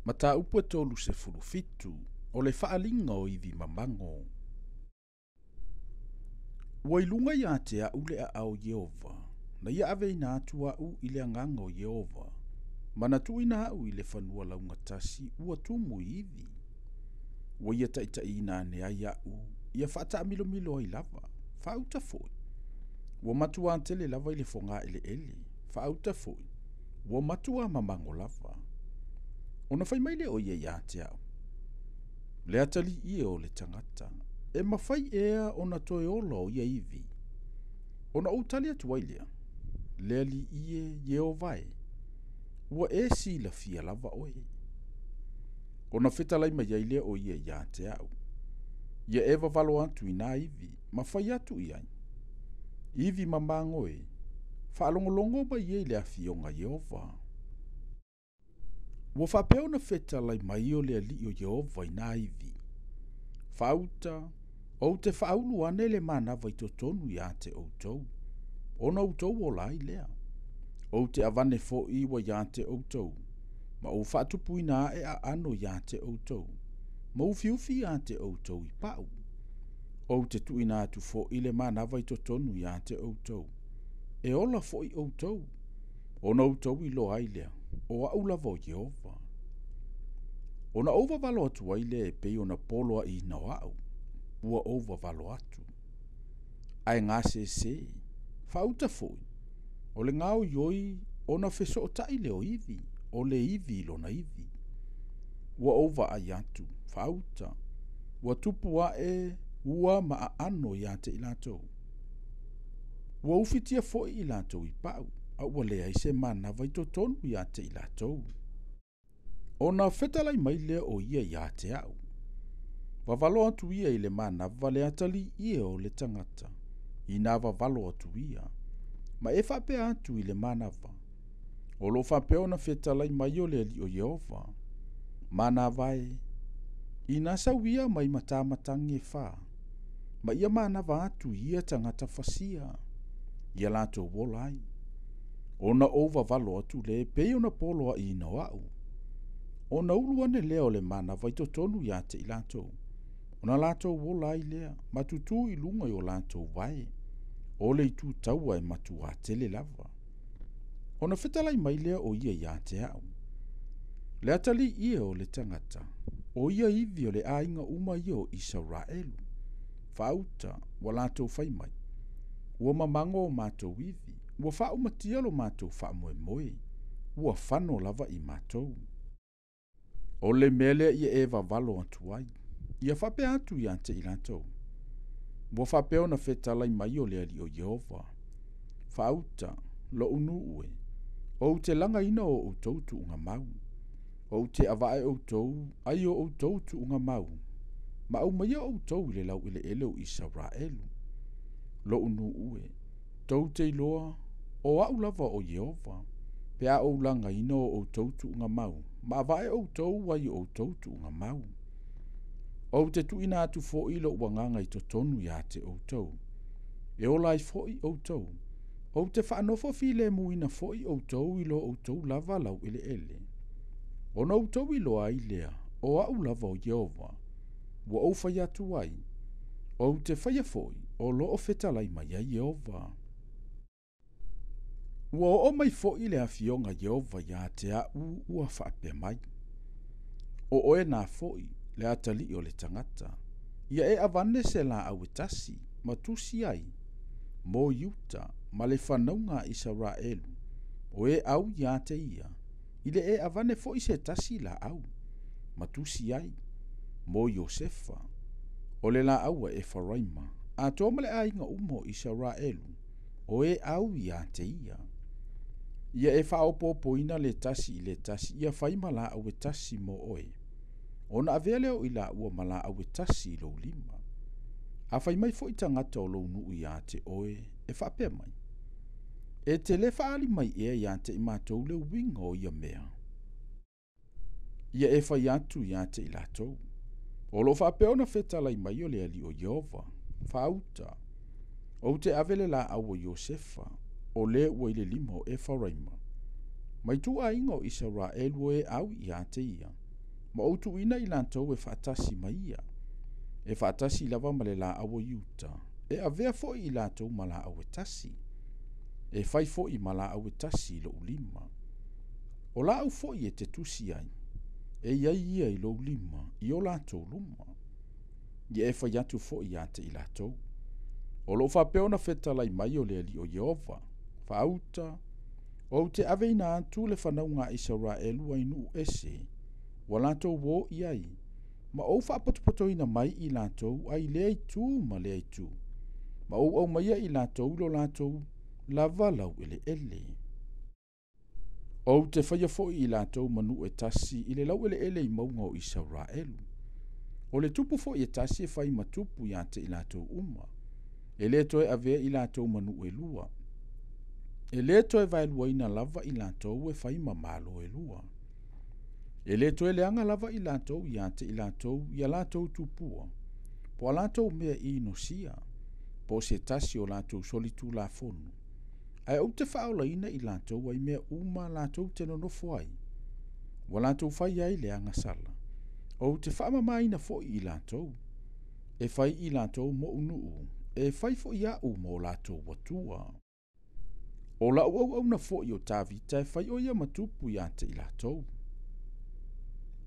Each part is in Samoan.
Mataupu e 37, o le faaaliga o ivi mamago. Ua i luga ia te aʻu le aao o Ieova, na ia aveina atu aʻu i le agaga o Ieova, ma na tuuina aʻu i le fanua laugatasi ua tumu i ivi. Ua ia taitaiina ane ai aʻu, ia faataamilomilo ai lava, faauta foi. Ua matuā tele lava i le fogaeleele, faauta foi, ua matuā mamago lava. Ona fai mai lea o ia ia te aʻu, Le atalii e o le tagata, e mafai ea ona toe ola o ia ivi? Ona ou tali atu ai lea, Le Alii e Ieova e, ua e silafia lava oe. Ona fetalai mai ai lea o ia ia te aʻu, Ia e vavalo atu i nā ivi, ma fai atu i ai, Ivi mamago e, faalogologo mai e i le afioga a Ieova. Ua faapea ona fetalai mai o le Alii o Ieova i nā ivi, Faauta, ou te faaulu ane le manava i totonu ia te outou, ona outou ola ai lea. Ou te avane foi ua ia te outou, ma ou faatupuina ae aano ia te outou, ma ufiufi ia te outou i pau. Ou te tuuina atu foi le manava i totonu ia te outou, e ola foi outou, ona outou iloa ai lea, o aʻu lava o Ieova. Ona ou vavalo atu ai lea e pei ona poloaiina o aʻu, ua ou vavalo atu. Ae gasese, faauta foi, o le gaoioi ona fesootai lea o ivi, o le ivi i lona ivi. Ua ou vaai atu, faauta, ua tupu ae ua ma aano ia te i latou. Ua ufitia foi i latou i pau, a ua leai se manava i totonu ia te i latou. Ona fetalai mai lea o ia ia te aʻu, Vavalo atu ia i le manava le atalii e o le tagata, inā vavalo atu ia, ma e faapea atu i le manava, O lo o faapea ona fetalai mai o le Alii o Ieova, manava e, inā sau ia mai matamatagi e fa, ma ia manava atu i ia tagata fasia, ia latou ola ai. Ona ou vavalo atu lea e pei ona poloaiina o aʻu. Ona ulu ane lea o le manava i totonu ia te i latou, ona latou ola ai lea, ma tutū i luga i o latou vae, o le itu taua e matuā tele lava. Ona fetalai mai lea o ia ia te aʻu, Le atalii e o le tagata, o ia ivi o le aiga uma ia o Isaraelu, faauta ua latou fai mai, Ua mamago o matou ivi, ua faaumatia lo matou faamoemoe, ua fano lava i matou. O le mea lea ia e vavalo atu ai, ia faapea atu ia te i latou, Ua faapea ona fetalai mai o le Alii o Ieova, Faauta, loʻu nuu e, ou te lagaina o outou tuugamau, ou te avae outou ai o outou tuugamau, ma aumaia outou i le laueleele o Isaraelu. Loʻu nuu e, tou te iloa, o aʻu lava o Ieova, pe a ou lagaina o outou tuugamau, ma avae outou ai o outou tuugamau. Ou te tuuina atu foi loʻu agaga i totonu ia te outou, e ola ai foi outou. Ou te faanofo filemuina foi outou i lo outou lava laueleele. Ona outou iloa ai lea, o aʻu lava o Ieova, ua ou fai atu ai, ou te faia foi o lo o fetalai mai ai Ieova. Ua oo mai foi le afioga Ieova ia te aʻu ua faapea mai, O oe nā foi, le atalii o le tagata, ia e avane se laau e tasi, ma tusi ai, mo Iuta ma le fanauga a Isaraelu, o e au ia te ia, i le e avane foi se tasi laau, ma tusi ai, mo Iosefa, o le laau a Efaraima, atoa ma le aiga uma o Isaraelu, o e au ia te ia. Ia e faaopoopoina le tasi i le tasi ia fai ma laau e tasi mo oe, ona avea lea o i laua ma laau e tasi i lou lima. A fai mai foi tagata o lou nuu ia te oe, e faapea mai, E te le faaali mai ea ia te i matou le uiga o ia mea? Ia e fai atu ia te i latou, O lo o faapea ona fetalai mai o le Alii o Ieova, faauta, ou te ave le laau o Iosefa, o le ua i le lima o Efaraima, mai ituaiga o Isaraelu o e au ia te ia, ma ou tuuina i latou e faatasi ma ia, e faatasi lava ma le laau o Iuta, e avea foi i latou ma laau e tasi, e fai foi ma laau e tasi i lou lima. O laau foi e te tusi ai, e iai ia i lou lima i o latou luma. Ia e fai atu foi ia te i latou. O loo faapea ona fetalai mai o le Alii o Ieova, faauta, ou te aveina atu le fanauga a Isaraelu ai nuu ese, ua latou o i ai, ma ou faapotopotoina mai i latou ai lea itu ma lea itu, ma ou aumaia i latou i lo latou lava laueleele. Ou te faia foi i latou ma nuu e tasi i le laueleele i mauga o Isaraelu. O le tupu foi e tasi e fai ma tupu ia te i latou uma. E le toe avea i latou ma nuu e lua. E le toe vaeluaina lava i latou e fai ma malo e lua. E le toe leaga lava i latou ia te i latou ia latou tupua, po o latou mea inosia, po o se tasi o latou solitulafono, ae ou te faaolaina i latou ai mea uma latou te nonofo ai, ua latou fai ai le agasala. Ou te faamamaina foi i latou, e fai i latou mo'u nuu, e fai foi a'u mo latou atua. O la'u auauna foi o Tavita e fai o ia ma tupu ia te i latou.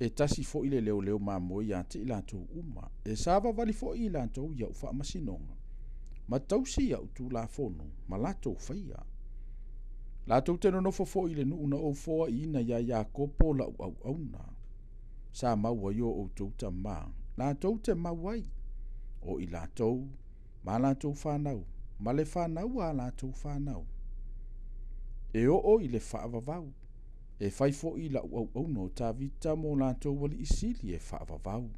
E tasi foi le leoleo mamoe ia te i latou uma, e savavali foi i latou ia'u faamasinoga, ma tausi ia'u tulafono ma latou faia. Latou te nonofo foi i le nuu na ou foaiina iā Iakopo la'u auauna. Sa mau ai o outou tamā, latou te mau ai, o i latou, ma latou fanau, ma le fanau a latou fanau. E oo i le faavavau, e fai foi la'u auauna o Tavita mo latou alii sili e faavavau.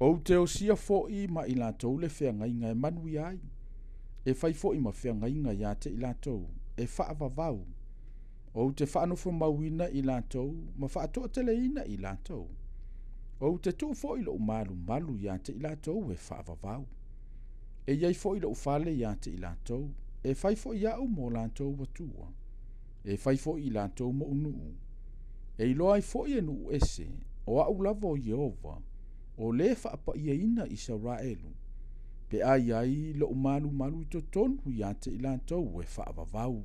Ou te osia foi ma i latou le feagaiga e manuia ai, e fai foi ma feagaiga ia te i latou, e faavavau. Ou te faanofomauina i latou ma faatoateleina i latou. Ou te tuu foi lou malumalu ia te i latou e faavavau. E iai foi lou fale ia te i latou, e fai foi a'u mo latou atua, e fai foi i latou mo'u nuu. E iloa ai foi e nuu ese, o a'u lava o Ieova, o lē faapaiaina Isaraelu, pe a iai lo'u malumalu i totonu ia te i latou e faavavau.